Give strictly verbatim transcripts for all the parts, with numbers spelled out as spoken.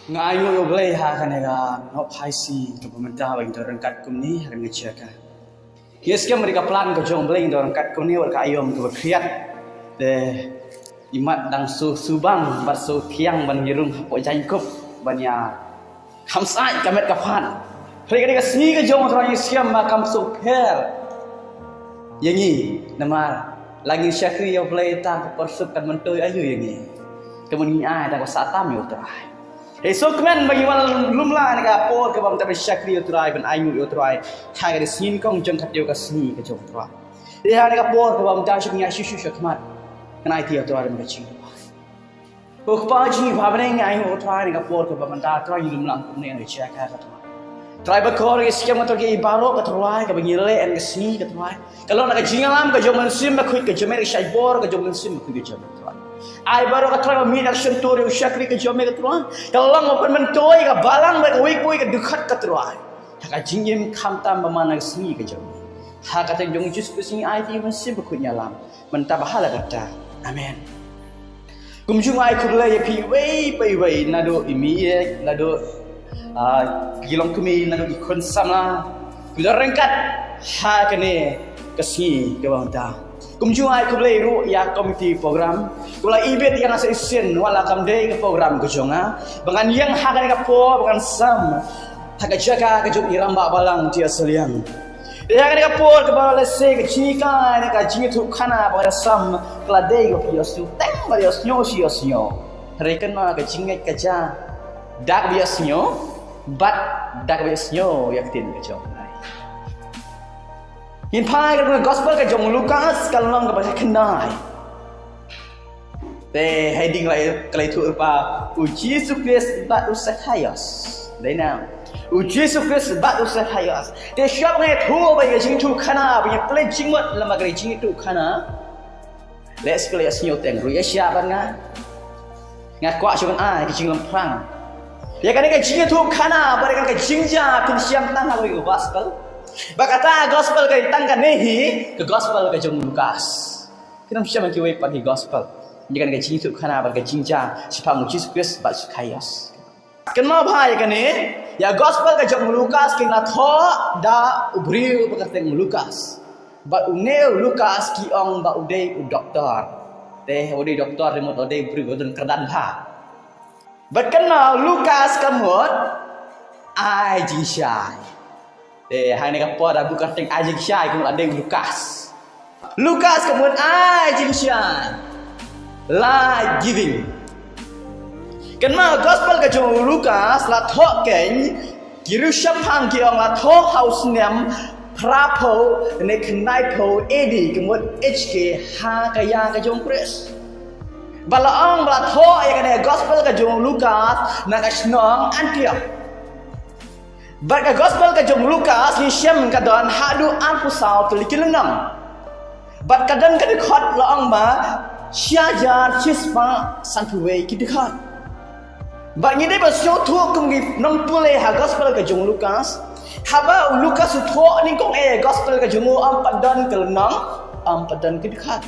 Nga ainguh ïa U Blei ha kane ka nop haisi kaba mynta ba ngi don ryngkat kumne ha kane ka jaka. Ngi skhem ba dei ka plan ka jong U Blei ngi don ryngkat kumne wat ka aïom kaba khriat. Te imat dang shu shu bang bad shu thiang ban ïa rung hapoh jaiñkup ban ïa kham sait ka met ka phad. Hynrei kane ka sngi ka jong U Trai ngi skhem ba kam shu pher ïa ngi namar la ngi shakri ïa U Blei ta ka por suk kan myntoi aïu ïa ngi. Ka mut ngi ai ta ka sah tam ïa U Trai. Hei sngewkmen ba ngi wan lum la na ka por kaba mynta ban shakri ïa U Trai ban ainguh ïa U Trai. Ha ka sngi nyngkong jong ka tiew ka sngi ka jong U Trai. Ïa na ka por kaba mynta shu ngi ai shisha shakhmat. Kan ai ti ïa U Trai ban ka jingduwai. Ko Kpa jong ngi ba ha bneng, ngi ainguh ïa U Trai na ka por kaba mynta Trai ngi lum lang kumne na ka jaka ka Trai. Trai bakor ngi skhem ïa U Trai ki baroh ka Trai kaba ngi leh ha ka sngi ka Trai. Ka long na ka jingïalam ka jong U Mynsiem Bakhuid ka jong me, ka shai bor ka jong U Mynsiem Bakhuid ka jong me ka Trai. Ai baroh ka Trai ba mih na ka shyntur ïa u shakri ka jong me ka Trai. Ka long ba pynmyntoi ka balang bad kawei kawei ka dkhot ka Trai. Ha ka jingim khamtam ba man na ka sngi ka jong me. Ha ka kyrteng jong U Jisu Khrist ngi aiti, U Mynsiem Bakhuid un ïalam mynta bad ha la katta. Amen. Kumjuh nga ai khublei ïa phi iwei pa iwei, naduh i mei, naduh, ah, ki longkmie, naduh ki khun samla kiba don ryngkat ha kane ka sngi kaba mynta. Kumjuh nga ai khublei ruh ïa ka komiti program kaba la ibit ïa nga sa shisien wat la kam dei ka program ka jong nga, ba ngan ïeng ha kane ka por ba ngan sam ha ka jaka ka jong i rangbah balang T. S. Sylliang. Te ha kane ka por kaba la lehse ka jinghikai ne ka jingïathuhkhana ba ka da sam ka la dei kaba ïohsngew teng bad ïohsngew shi ïohsngew. Hynrei kynmaw ka jingngeit ka jia da kaba ïohsngew bad da kaba ïohsngew ïa ka ktien ka jong U Blei. Ngin phai ka Gospel ka jong u Lukas ka lynnong kaba khyndai. Te heading la ka la ïathuh lypa, U Jisu Khrist bad u Sakhaios. Dei na U Jisu Khrist bad u Sakhaios. Te shwa ba nga ïathuh ba ïa ka jingïathuhkhana ba ïa pynleit jingmut lem bad ka jingïathuhkhana. Leh skul ïa sngewteng ruh ïa sha ban nga. Nga kwah shu ban ai ka jinglong phrang ïa kane ka jingïathuhkhana bad ïa kane ka jingjia, phin shem tang ha ka Gospel. Ba kata Gospel ka tang kane hi ka Gospel ka jong u Lukas. Kynmaw shem ha kiwei pat ki Gospel ïa kane ka jingïathuhkhana bad ka jingjia shaphang u Jisu Khrist bad u Sakhaios. Kynmaw bha ïa kane, ïa Gospel ka jong u Lukas ki la thoh da u briew ba kyrteng u Lukas. Bad une u Lukas ki ong ba u dei u doktor. Te u dei doktor te mut u dei u briew ba don kyrdan bha. Bad kynmaw u Lukas ka mut ai jingshai. Te ha kane ka por da buh kyrteng ai jingshai ka mut u dei u Lukas. Lukas ka mut ai jingshai, life giving. Kynmaw Gospel ka jong u Lukas la thoh keiñ, ki riewshemphang ki ong la thoh ha u snem phra phew ne khyndai phew A D, ka mut H K, ha ka ïa ka jong u Khrist. Bad la ong ba la thoh ïa kane Gospel ka jong u Lukas na ka shnong Antiok. Bad ka Gospel ka jong u Lukas ngi shem ka don haduh arphew saw tylli ki lynnong. Bad ka don ka dkhot la ong ba shi hajar shispah sanphew wei ki dkhot. Bad ngi dei ban sngewthuh kum ki nongpule ha Gospel ka jong u Lukas. Haba u Lukas u thoh nyngkong eh Gospel ka jong u, ym pat don ka lynnong, ym pat don ki dkhot.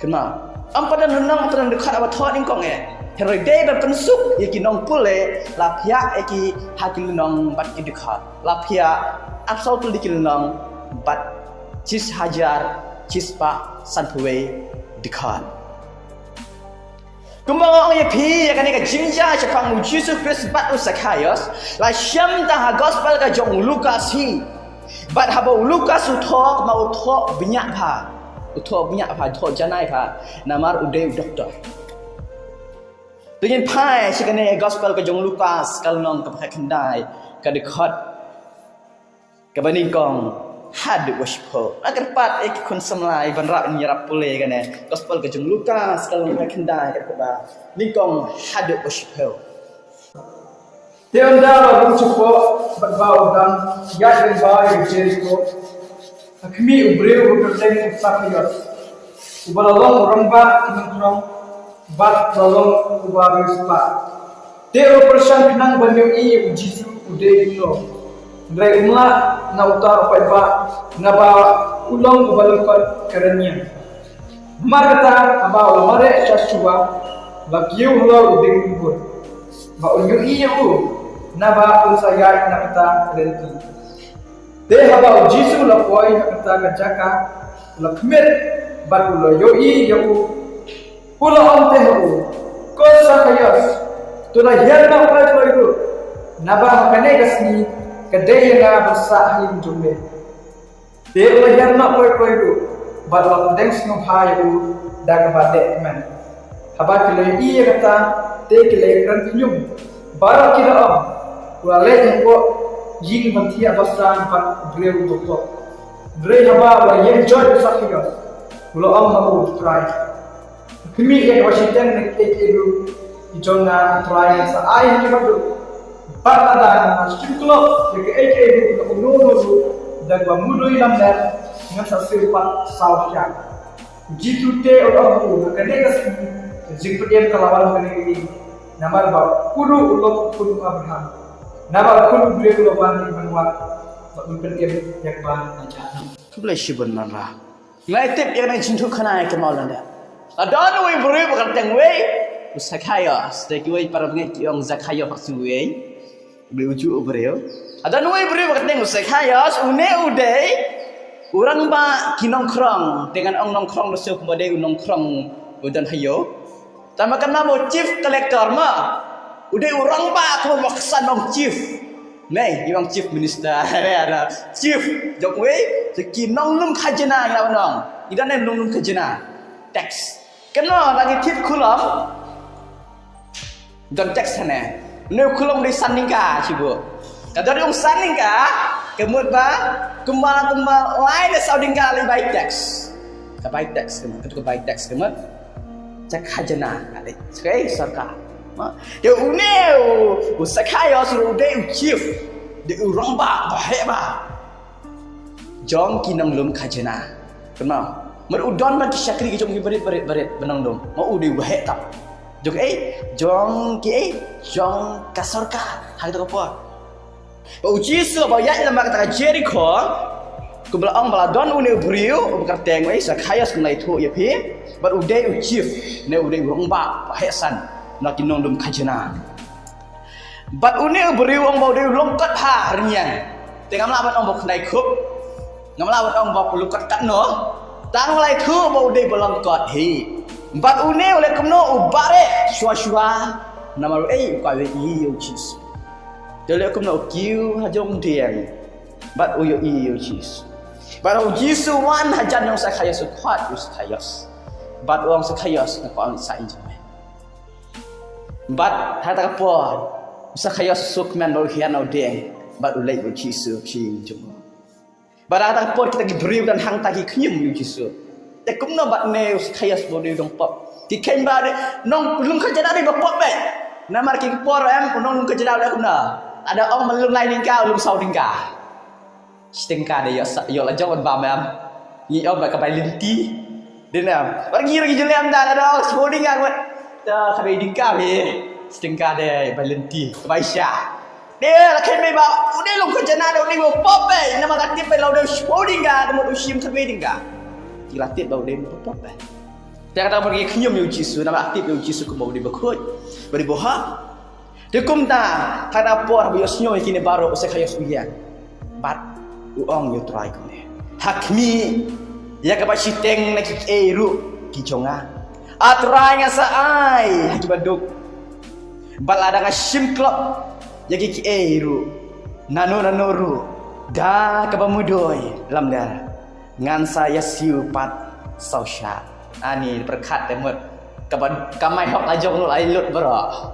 Kynmaw, ym pat don lynnong, ym pat don dkhot haba thoh nyngkong eh. Hynrei dei ban pynsuk ïa ki nongpule, la phiah ïa ki ha ki lynnong bad ki dkhot. La phiah arphew saw tylli ki lynnong bad shi hajar shispah sanphew wei dkhot. Kumba nga ong ïa phi, ïa kane ka jingjia shaphang u Jisu Khrist bad u Sakhaios la shem tang ha Gospel ka jong u Lukas hi. Bad haba u Lukas u thoh, kumba u thoh bniah bha, u thoh bniah bha, u thoh janai bha, namar u dei u doktor. Te ngin phai sha kane Gospel ka jong u Lukas ka lynnong kaba khyndai, ka dkhot kaba nyngkong haduh kaba shiphew. Nga kyrpad ïa ki khun samla ban rah, ngin ïarap pule kane Gospel ka jong u Lukas ka lynnong kaba khyndai, ka dkhot ba nyngkong haduh kaba shiphew. Te ynda la rung shapoh bad ba u dang ïaid lyngba ïa ka Jeriko, ka khmih u briew uba kyrteng u Sakhaios, uba la long u rangbah ki nongkhrong bad la long uba riewspah. Te u la pyrshang khnang ban ïohi ïa u Jisu u dei kumno, hynrei um lah na uta u paidbah, naba u long uba lyngkot ka rynïeng. Namar kata, haba u la mareh sha shuwa, la kiew halor u dieng duh bud. ba un ïohi ïa u, naba un sa ïaid na kata ka lynti. Te haba u Jisu u la poi ha kata ka jaka, u la khmih bad u la ïohi ïa u, u la ong te ha u, ko Sakhaios, to la hiar noh kloi kloi ruh, naba ha kane ka sngi ka dei ïa nga ban sah ha ïing jong me. Te u la hiar noh kloi kloi ruh, bad u la pdiang sngewbha ïa u da kaba dei kmen. Haba ki la ïohi ïa kata, te ki la kren khñium. Baroh ki la ong, u la leit hapoh ïing ban thiah basa bad u briew uba pop. Hynrei haba u la ïeng joit u Sakhaios, u la ong ha u, Trai, khmih ïa kaba shiteng na kiei kiei ruh ki jong nga, Trai, ngan sa ai ha kiba duk. Bad lada ngan shim klop ïa kiei kiei ruh na uno uno ruh da kaba mudui lamler, ngan sa siew pat saw shyiap. U Jisu te u la ong ha u, ha kane ka sngi ka jingpynim ka la wan ha kane ka ïing, namar ba u ruh u long u khun u Abraham. Namar u Khun u Briew u la wan ban wad bad ban pynim ïa kaba la jah noh. Khublei shibun nongrah. Nga tip ïa kane ka jingïathuhkhana ïa ka mawlynnong. La don uwei u briew ba kyrteng uwei u Sakhaios, te kiwei para bangeit ki ong Zakhaios, bad uwei u briew, ujuh u briew. La don uwei u briew ba kyrteng u Sakhaios, une u dei u rangbah ki nongkhrong, te ngan ong nongkhrong da shu kumba dei u nongkhrong u don ha ïew. Tangba kane u chief collector ma, u dei u rangbah kumba u ksan nong chief. Nei, i ong chief minister, ne, ada chief jong uwei, te ki nonglum khajna, ngi la ong. Ngi don ne nonglum khajna. Tax. Kano la ngi tip khulom. Don tax ne. Ne khulom dei san tyngka, chibu. Ka don ong san tyngka, ka mut ba kumba kumba lai ne saw tyngka la bai tax. Ka bai tax ka mut, ka bai tax ka mut. Ka khajna ka dei. Sekai sorkar. Ma, te une u, u Sakhaios u dei u chief. Dei u rangbah ba heh ba jong ki nonglum khajna. Kynmaw. Mut u don bad ki shakri ki jong ki barit barit barit ba nonglum. Ma u dei u ba heh tam. Jong ei, jong ki ei, jong ka sorkar. Ha kata ka por. Ba u Jisu ba u ïaid lem bad kata ka Jerikho, kumba la ong ba la don une u briew uba kyrteng uei Sakhaios, kumba la ïathuh ïa phi, bad u dei u chief, ne u dei u rangbah ba heh san na ki nonglum khajna. Bad une u briew ong ba u dei u lyngkot ha rynïeng. Te ngam lah ban ong ba u khyndai khup. Ngam lah ban ong ba u lyngkot katno. Tang la ïathuh ba u dei ba lyngkot hi. Bad une u leh kumno, u barit shuwa shuwa. Namar u ei, u kwah ïohi ïa u Jisu. Te u leh kumno, u kiew ha jrong dieng. Bad u ïohi ïa u Jisu. Bad u Jisu u wan hajan jong u Sakhaios, u khot ïa u Sakhaios. Bad u ong, Sakhaios, nga kwah ban sah ïing jong me. Bad ha kata ka por u Sakhaios u suk kmen bad u hiar na u dieng bad u leit bad u Jisu sha ïing jong u. Bad ha kata ka por kita ki briew don hangta ki khñium ïa u Jisu. Te kumno bad une u Sakhaios ba u dei u nongpop? Ki kheiñ ba u dei nonglum khajna, dei ba pop beit. Namar ki por em u nonglum khajna u dei kumno? Lada ong ba lum lai tyngka, u lum saw tyngka. Shi tyngka de ïoh sa, ïoh la jong ban bam em. Ngi ong ba ka bai lynti. Dei ne em. Bad ngi ruh ngi ju leh ynda, lada ong shiphew tyngka, ka bai, ta ka bai tyngka, bai shi tyngka de bai lynti, ka bai sha. Dei la kheiñ beit ba u dei u nongkhajna, de u dei ba pop beit. Namar ka tip beit la u dei shiphew tyngka, ka mut u shim khatwei tyngka. Ki la tip ba u dei ba pop beit. Te kata ka por ki khñium ïa u Jisu, namar la tip ïa u Jisu kumba u dei ba khuid, ba dei ba hok. Te kumta, ha kata ka por ba ïohsngew ïa kine baroh, u Sakhaios u ïeng. Bad u ong ïa u Trai kumne, ha khmih ïa kaba shiteng na ki kiei ruh ki jong nga, A Trai, nga sa ai ha kiba duk. Bad lada nga shim klop ïa ki kiei ruh, nano nano ruh, da kaba mudui lamler, ngan sa ïasiew pat saw shyiap. Ani pyrkhat te mut kaba kamai hok la jong lut, ai lut baroh.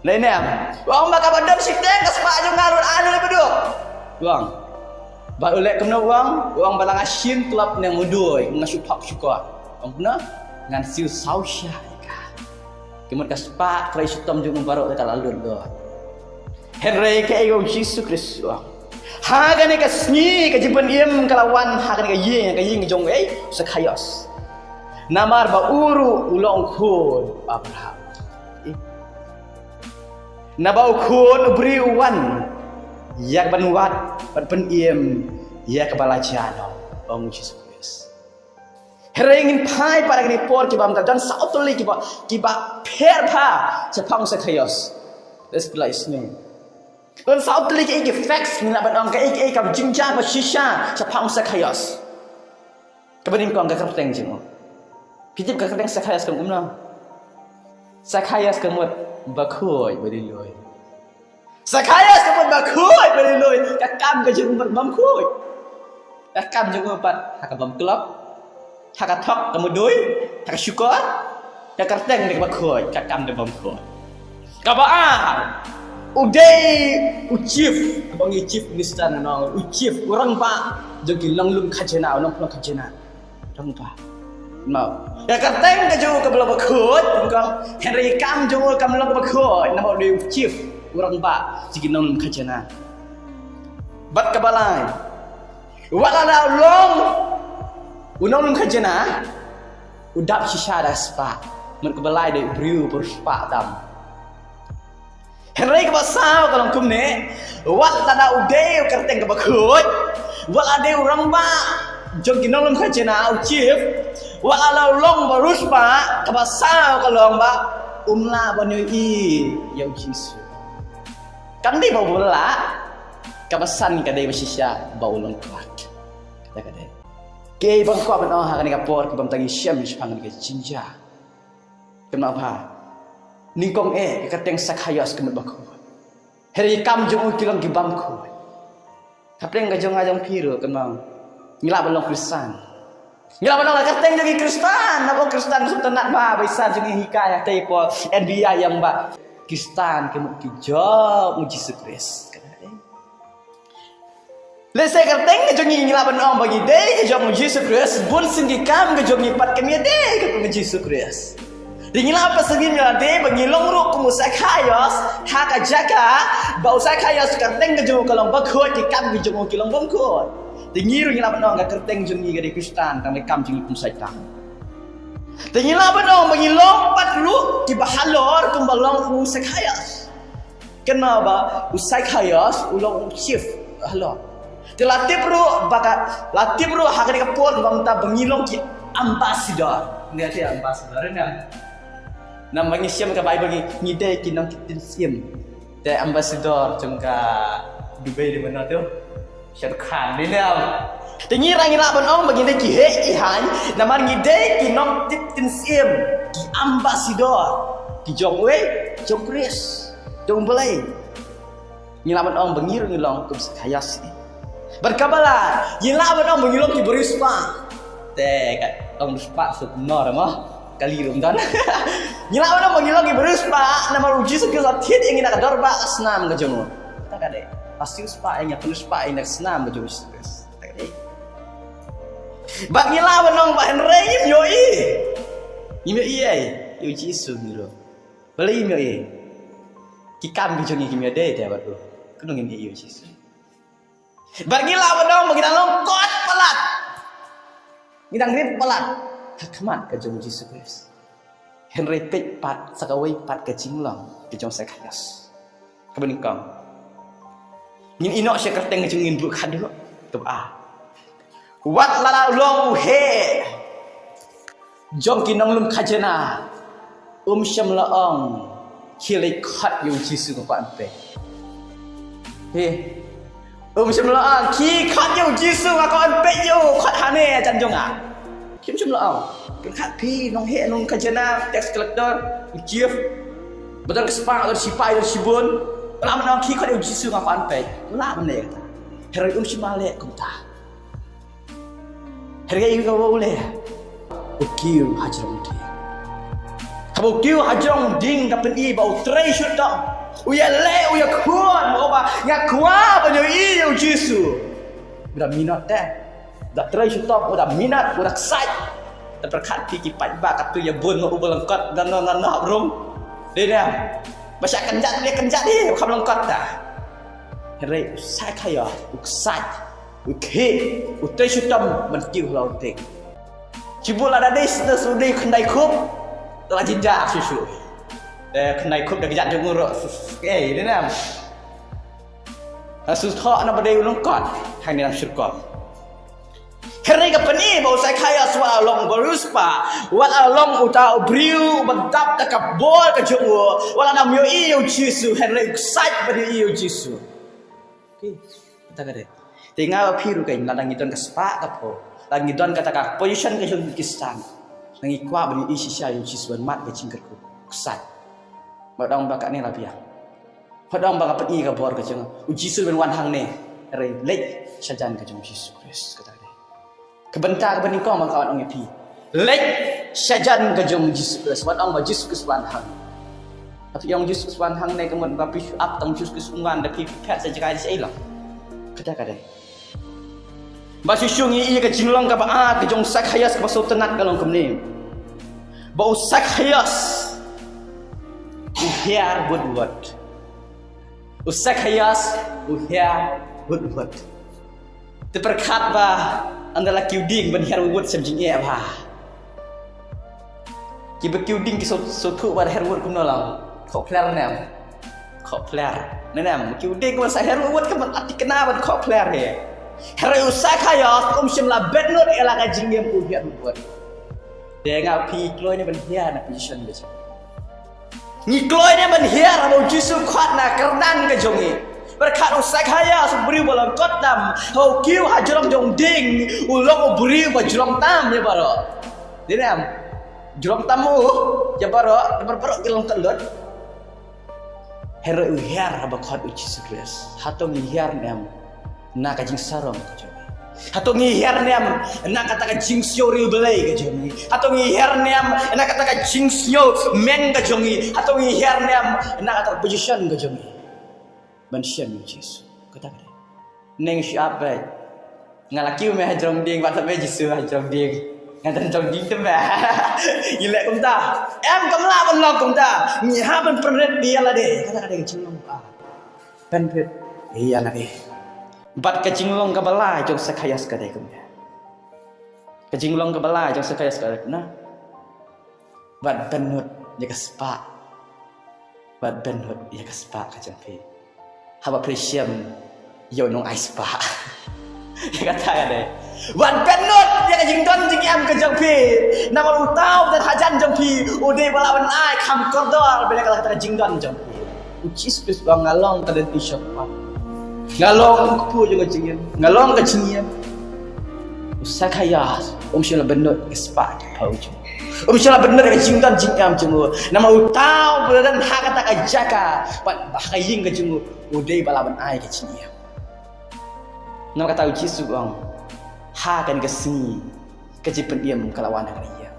Lei ne em? U ong ba kaba don shiteng ka spah jong nga ruh, ai lut ba duk. U ong. Bad u leh kumno u ong? U ong ba la nga shim klop ne mudui, nga shu phah shu kor. U ong kumno? Ngan siew saw shyiap ïa ka. Ki mut ka spah, kloi shitom jong u baroh te ka la lut lut. Hynrei kaei u Jisu Khrist u ong? Ha kane ka sngi ka jingpynim ka la wan ha kane ka ïing, ka ïing jong ei, u Sakhaios. Namar ba u ruh u long khun u Abraham. Naba u Khun u briew u wan ïa ka ban wad bad pynim ïa kaba la jia noh, ong u Jisu Khrist. Hynrei ngin phai pat ha kine por kiba mynta, don saw tylli kiba, kiba pher bha shaphang u Sakhaios. Te sa phi la isneng. Don saw tylli ki, ki facts ngi lah ban ong, ka, ka, ka jingjia ba shisha shaphang u Sakhaios. Kaba nyngkong, ka kyrteng jong u. Phi tip ka kyrteng Sakhaios ka mut kumno? Sakhaios ka mut bakhuid ba lui lui. Sakhaios ka mut bakhuid ba lui lui. Ka kam ka jong u bym khuid. Ka kam jong u pat ha ka bym klop, ha ka thok ka mudui, ha ka shukor. Ka kyrteng dei kaba khuid, ka kam dei bym khuid. Kaba ar, u dei u chief, kaba ngi chief minister na nong, u chief, u rangbah jong ki nonglum khajna, u nongplong khajna. Rangbah. Mo. Ka kyrteng ka jong u kam long bakhuid, kong, hynrei ka kam jong u kam long bakhuid, namar u dei u chief, u rangbah jong ki nonglum khajna. Bad kaba lai, wat lada u long u nonglum khajna, u dap shisha da spah. Mut kaba lai dei u briew ba riewspah tam. Hynrei kaba saw ka long kumne, wat lada u dei u kyrteng kaba khuid, wat lada u dei u rangbah jong ki nonglum khajna, u chief, wat lada u long ba riewspah, kaba saw ka long ba um lah ban ïohi ïa u Jisu. Kam dei ba um lah, kaba san ka dei ba shisha ba u long kwah. Kata ka dei. Kaei ba nga kwah ban ong ha kane ka por, kaba mynta ngi shem shaphang kane ka jingjia. Kynmaw pha. Nyngkong eh, ka kyrteng Sakhaios ka mut bakhuid. Hynrei ki kam jong u ki long ki bym khuid. Hapdeng ka jong nga jong phi ruh, kynmaw, ngi lah ban long Khristan. Ngi lah ban long ka kyrteng jong ngi Khristan, naba Khristan sngewtynnat ba, ba isa jong ngi hikai ha tei por N B I ïa ba Khristan ka mut ki jong u Jisu Khrist. Lehse ka kyrteng ka jong ngi, ngi lah ban ong ba ngi dei ka jong u Jisu Khrist, bun sien ki kam ka jong ngi pat kam ïadei katkum u Jisu Khrist. Te ngi lah pat sngewthuh ngi la dei ba ngi long ruh kum u Sakhaios ha ka jaka ba u Sakhaios ka kyrteng ka jong u ka long bakhuid, ki kam ka jong u ki long bym khuid. Te ngi ruh ngi lah ban ong ka kyrteng jong ngi ka dei Khristan, tang ba ki kam jong ngi kum shait tam. Te ngi lah ban ong ba ngi long pat ruh kiba halor kumba long u Sakhaios. Kynmaw ba u Sakhaios u long u chief halor. Te la tip ruh ba ka, la tip ruh ha kane ka por ba mynta ba ngi long ki ambassador. Ngi dei ambassador ne. Namar ngi shem ka Baibl ngi, ngi dei ki nongtip sim. Te ambassador jong ka Dubai dei mano tu? Shah Rukh Khan dei ne. Te ngi ruh ngi lah ban ong ba ngi dei ki heh ki haiñ, namar ngi dei ki nongtip sim, ki ambassador, ki jong uei, jong Khrist, jong u Blei. Ngi lah ban ong ba ngi ruh ngi long kum u Sakhaios. Bad kaba lai, ngi lah ban ong ba ngi long ki briew spah. Te ka long spah suk nor mo. Kali ruh don. Ngi lah ban ong ba ngi long ki briew spah, namar u Jisu Khrist u la thied ïa ngi na ka dorbar snam ka jong u. Kata ka dei. Pasi u spah ïa ngi, pynspah ïa ngi na ka snam ka jong u Jisu Khrist. Kata ka dei. Bad ngi lah ban ong ba hynrei ngim ïohi. Ngim ïohi ei, ïa u Jisu ngi ruh. Balei ngim ïohi? Ki kam ki jong ngi kim ïadei te bad u. Kumno ngin ïohi ïa u Jisu? Bad ngi lah ban ong ba ngi dang long kot palat. Ngi dang rit palat ha khmat ka jong u Jisu Khrist. Hynrei peit pat sa kawei pat ka jinglong ka jong u Sakhaios. Kaba nyngkong, ngin ïehnoh sha ka kyrteng ka jong u, ngin buh khadduh. Kaba ar, wat lada u long u heh jong ki nonglum khajna, um shym la ong, khie leit khot ïa u Jisu, nga kwah ban peit. He. Um shym la ong, khie khot ïa u Jisu, nga kwah ban peit ïa u, khot hangne jan jong nga. Khie, um shym la ong. Pynkhot phi nongheh nongkhajna, tax collector, u chief, ba don ka spah, don shipai, don shibun. Lah ban ong, khie khot ïa u Jisu, nga kwah ban peit. Lah ban leh kata. Hynrei um shym la leh kumta. Hynrei kaba u leh, u kiew hajrong dieng. Kaba u kiew hajrong dieng ka pyni ba u trei shitom. U ïaleh, u ïakhun, u ong ba nga kwah ban ïohi ïa u Jisu. U da minot te. U da trei shitom, u da minot, u da ksaid. Te pyrkhat phi ki paidbah katto ïa bun, ma u ba lyngkot, ngan noh, ngan noh ha rum. Dei ne em? Ba shah kynjat, leh kynjat hi, kham lyngkot ta. Hynrei u Sakhaios u ksaid. U khih, u trei shitom ban kiew halor u dieng. Shu bun lada dei shisha u dei khyndai khup, la jynjar shuh shuh. Eh, khyndai khup da ka jait jong u ruh, eh, dei ne em? Ha shu thoh na ba dei u lyngkot, hangne dang shu rukom. Hynrei Ka pyni ba u Sakhaios wat la long u riewspah, wat la long uta u briew ba dap da ka bor ka jong u, wat la nam ïohi ïa u Jisu, hynrei u ksaid ban ïohi ïa u Jisu. Okay. Kata ka dei. Te nga bad phi ruh kein, lada ngi don ka spah ka phew, lada ngi don kata ka position ka jong u Khristan, lada ngi kwah ban ïohi shisha ïa u Jisu, ban mad ka jingkyrkhu, ksaid. Wat ong ba kane la biang. Wat ong ba nga pyni ka bor ka jong u Jisu ban wan hangne. Hynrei leit shajan ka jong u Jisu Khrist, kata ka dei. Ka bynta kaba nyngkong ba nga kwah ban ong ïa phi, leit shajan ka jong u Jisu Khrist, wat ong ba u Jisu Khrist wan hangne. Haba phi ong u Jisu Khrist wan hangne, ka mut ba phi shu ap tang u Jisu Khrist un wan da phi phet sha jaka sha ei la. Kata ka dei. Ba shisha ngi ïohi ka jinglong kaba ar ka jong u Sakhaios kaba sngewtynnat ka long kumne. Ba u Sakhaios u hiar wut wut. U Sakhaios u hiar wut wut. Te pyrkhat ba ynda la kiew dieng ban hiar wut wut shem jingeh bha. Kiba kiew dieng ki sngewthuh ba hiar wut kumno, la khohphler ne em? Khohphler. Ne em, kiew dieng kumno sa hiar wut wut, ka ban ati kena ban khohphler hi. Hynrei u Sakhaios um shym la bynnud ïa la ka jingim, u hiar wut wut. Te nga phi kloi ne ban hiar na position ba jong ngi? Ngi kloi ne ban hiar haba u Jisu khot na kyrdan ka jong ngi? Pyrkhat u Sakhaios, u briew ba lyngkot tam, haba u kiew ha jrong jong dieng, u long u briew ba jrong tam ïa baroh. Dei ne em? Jrong tam u ïa baroh, ïa baroh ki lyngkot lut. Hynrei u hiar haba khot u Jisu Khrist. Hato ngi hiar ne em na ka jingsarong ka jong ngi? Hato ngi hiar ne em na kata ka jingsngew riewblei ka jong ngi? Hato ngi hiar ne em na kata ka jingsngew meng ka jong ngi? Hato ngi hiar ne em na kata ka position ka jong ngi ban shem ïa u Jisu? Kata ka dei. Neng shu ap beit. Nga la kiew me ha jrong dieng, wat me Jisu ha jrong dieng. Nga don jrong dieng te me. Ngi leh kumta. Em, kam lah ban long kumta. Ngi hap ban pynrit ïa lade. Kata ka dei ka jinglong ba ar. Pynrit ïa lade. Bad ka jinglong kaba lai jong u Sakhaios ka dei kumne. Ka jinglong kaba lai jong u Sakhaios ka dei kumne. Wat bynnud ïa ka spah. Wat bynnud ïa ka spah ka jong phi haba phi shem ïa u nongai spah. Ïa kata ka dei. Wat bynnud ïa ka jingdon jingem ka jong phi. Namar uta uba don hajan jong phi u dei ba lah ban ai, kham kordor ban ïa kata ka jingdon jong phi. U Jisu Khrist u ong, nga long ka lynti shaphang. Nga long u kpu jong ka jingim. Nga long ka jingim. U Sakhaios um shym la bynnud ka spah ka phew jong u. Um shym la bynnud ka jingdon jingem jong u. Namar uta uba don ha kata ka jaka, ba ha ka ïing ka jong u, u dei ba lah ban ai ka jingim. Namar kata u Jisu u ong, ha kane ka sngi ka jingpynim ka la wan ha kane ka ïing.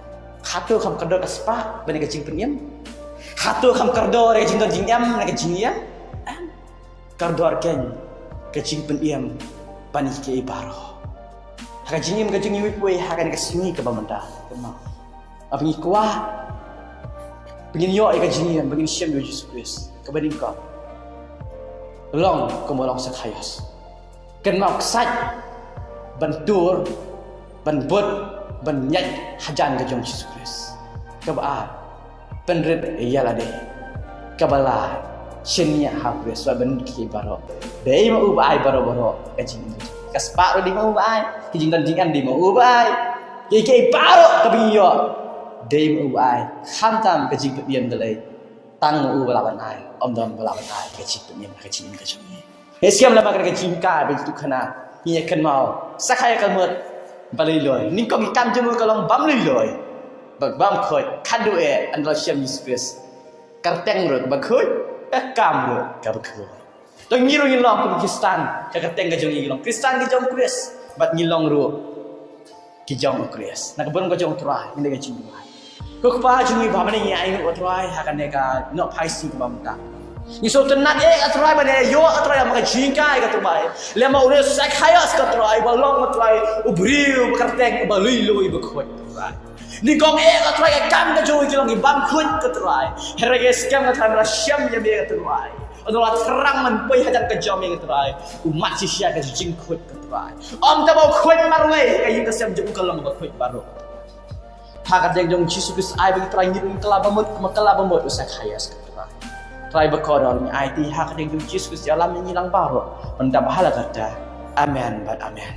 Hato kham kordor ka spah ban ïa ka jingpynim? Hato kham kordor ïa ka jingdon jingem na ka jingïeng? Em. Kordor keiñ ka jingpynim ban ïa kiei baroh. Ha ka jingim ka jong ngi iwei pa iwei ha kane ka sngi kaba mynta. Kumno? Haba ngi kwah ba ngin ïoh ïa ka jingim, ba ngin shem ïa u Jisu Khrist, kaba nyngkong, long kumba long u Sakhaios. Kynmaw ksaid ban tur, ban bud, ban ñiad hajan ka jong u Jisu Khrist. Kaba ar, pynrit ïa lade. Kaba lai, shaniah ha u Khrist, wat bynnud ïa kiei baroh. Dei ma u ba ai baroh baroh ka jingim. Ka spah ruh dei ma u ba ai, ka jingdon jingem dei ma u ba ai. Kiei kiei baroh kaba ngi ïoh, dei ma u ba ai. Khamtam ka jingpynim, balei? Tang ma u ba lah ban ai, ym don ba lah ban ai ka jingpynim ka jingim ka jong ngi. Ngi skhem lem ha kane ka jingkha ba ju tu khana, ngi ïa kynmaw, sa kha ïa ka mut ba lui lui. Nyngkong ki kam jong u ka long bym lui lui, ba bym khuid, khadduh eh ynda la shem Jisu Khrist. Ka kyrteng ruh kaba khuid, ka kam ruh kaba khuid. To ngi ruh ngi long kum ki Khristan, ka kyrteng ka jong ngi ngi long Khristan ki jong u Khrist, bad ngi long ruh ki jong u Khrist. Na ka bynta ka jong u Trai, ngi leh ka jingduwai. Ko Kpa jong ngi ba ha bneng, ngi ai nguh ko Trai ha kane ka nohphai sngi kaba mynta. Ngi sngewtynnat eh ko Trai ba ngi ïoh ko Trai ha ka jinghikai ko Trai. Lem bad une u Sakhaios ko Trai, ba long ko Trai u briew ba kyrteng ba lui lui ba khuid ko Trai. Nyngkong eh ko Trai ka kam ka jong u ki long ki bym khuid ko Trai. Hynrei ngi skhem ko Trai ba la shem ïa me ko Trai. Ynda la thrang ban poi hajan ka jong me ko Trai, u mad shisha ka jingkhuid ko Trai. Ym tang ba u khuid marwei, ka ïing ka sem jong u ka long ba khuid baroh. Ha ka kyrteng jong u Jisu Khrist ai ba ngi Trai ngi ruh ngi kylla bamut, kumba kylla bamut u Sakhaios ko Trai. Trai bakordor, ngi aiti ha ka kyrteng jong u Jisu Khrist, ïalam ïa ngi lang baroh. Mynta bad ha la karta. Amen bad amen.